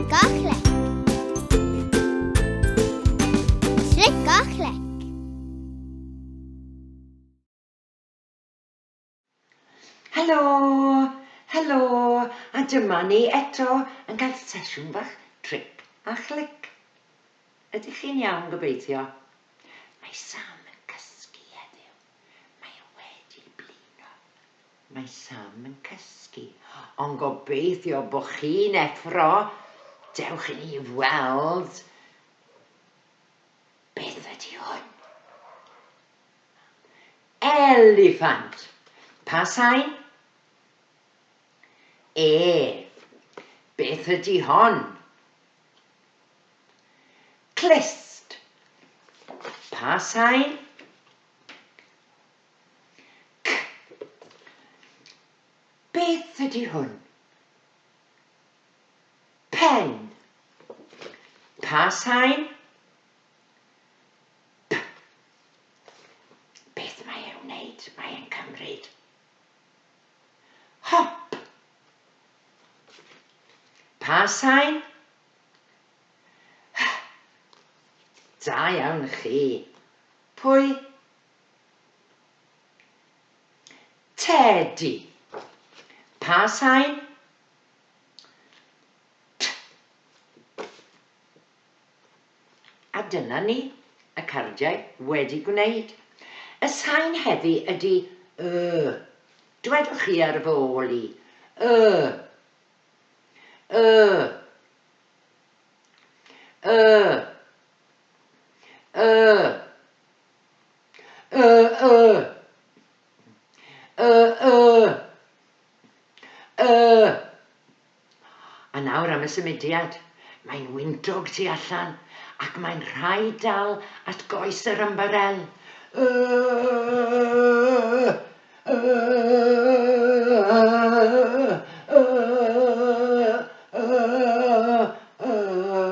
Clic a chlec. Clic a chlec. Helo! Helo! A dyma ni eto yn cael sesiwn fach tric a chlic. Ydych chi'n iawn gobeithio? Mae Sam yn cysgu heddiw. Mae e wedi blino. Mae Sam yn cysgu, ond gobeithio bo chi'n effro. Dewch i ni weld beth ydy hwn. Eliffant. Pa sain? E. Beth ydy hon? Clust. Pa sain? C. Beth ydy hwn? Pen. Pa sain? P. Beth mae e'n wneud? Mae e'n cymryd. Hop. Pa sain? H. Da iawn chi. Pwy? Tedi. Pa sain? T. A dyna ni, y cardiau wedi gwneud. Y sain heddi ydy y. Dwedwch chi ar fy ôl i. Y. Y. Y. Y. Y y. Y y. Y. A nawr am y symudiad. Mae'n wyntog tu allan ac mae'n rhaid dal at goes yr ymbarel. Y y y y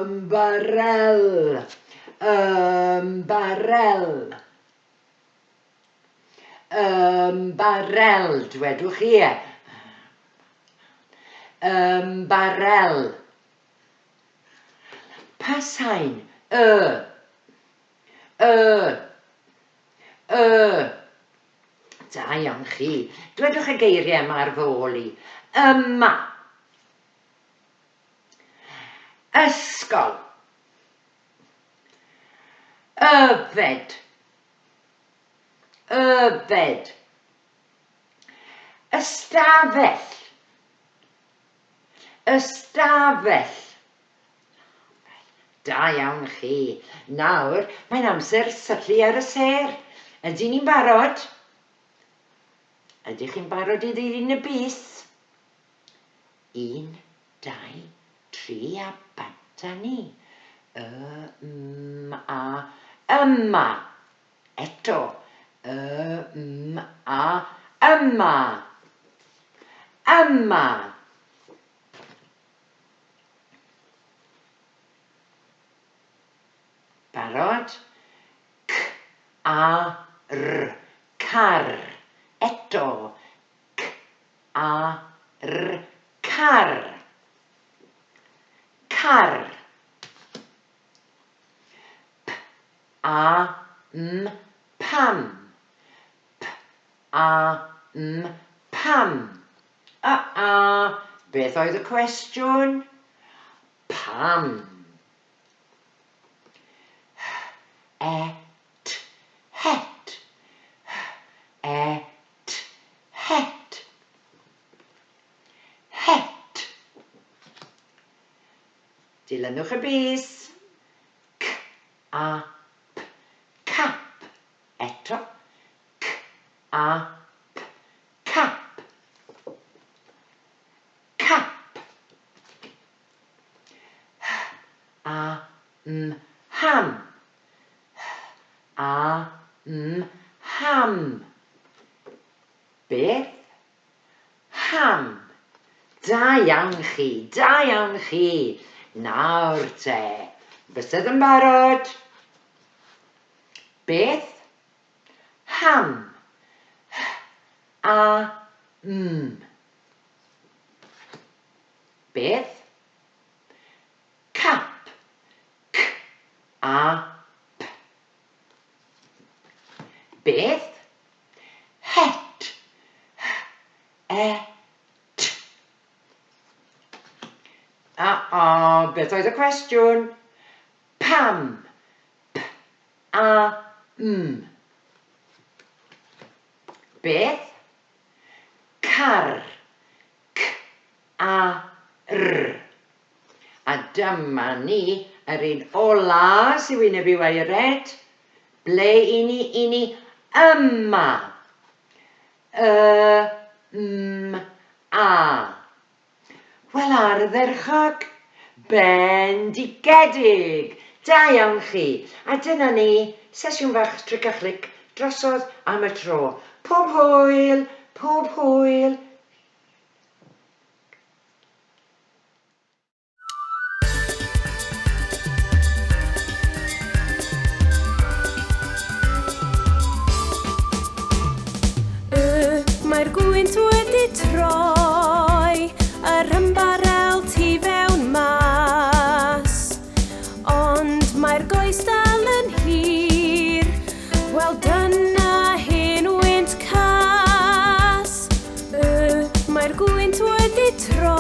ymbarel. Ymbarel. Ymbarel, dwedwch chi e. Ymbarel. Pa sain? Y. Y. Y. Da iawn chi. Dwedwch y geiriau yma ar fy ôl i. Yma. Ysgol. Yfed. Yfed. Ystafell. Ystafell. Da iawn chi. Nawr, mae'n amser syllu ar y sêr. Ydyn ni'n barod? Ydych chi'n barod i ddilyn y bys? Un, dau, tri a bant â ni. Y, m, a, yma. Eto. Y, m, a, yma. Yma. Barod? C, A, R, car. Eto. C, A, R, car. Car. P, A, M, pam. P, A, M, pam. A, a, beth oedd y cwestiwn? Pam. H, E, T, het. H, E, T, het. Het. Dilynwch y bys. C, A, P, cap. Eto. C, A, P, cap. Cap. H, A, M, ham. H, A, M, ham. Beth? Ham. Da iawn chi, da iawn chi. Nawr te, bysedd yn barod. Beth? Ham. H, A, M. Beth? Beth? Het. H, E, T. A, o, beth oedd y cwestiwn? Pam? P, A, M. Beth? Car. C, A, R. A dyma ni, yr un ola sy'n wynebu waered. Ble i ni? I ni yma. Y, m, a. Wel, ardderchog. Bendigedig! Da iawn chi. A dyna ni, sesiwn fach tric a chlic drosodd am y tro. Pob hwyl! Pob hwyl! Y mae'r gwynt wedi troi, yr ymbarel tu fewn mas. Ond mae'r goes dal yn hir, wel dyna hen wynt cas. Y mae'r gwynt wedi troi.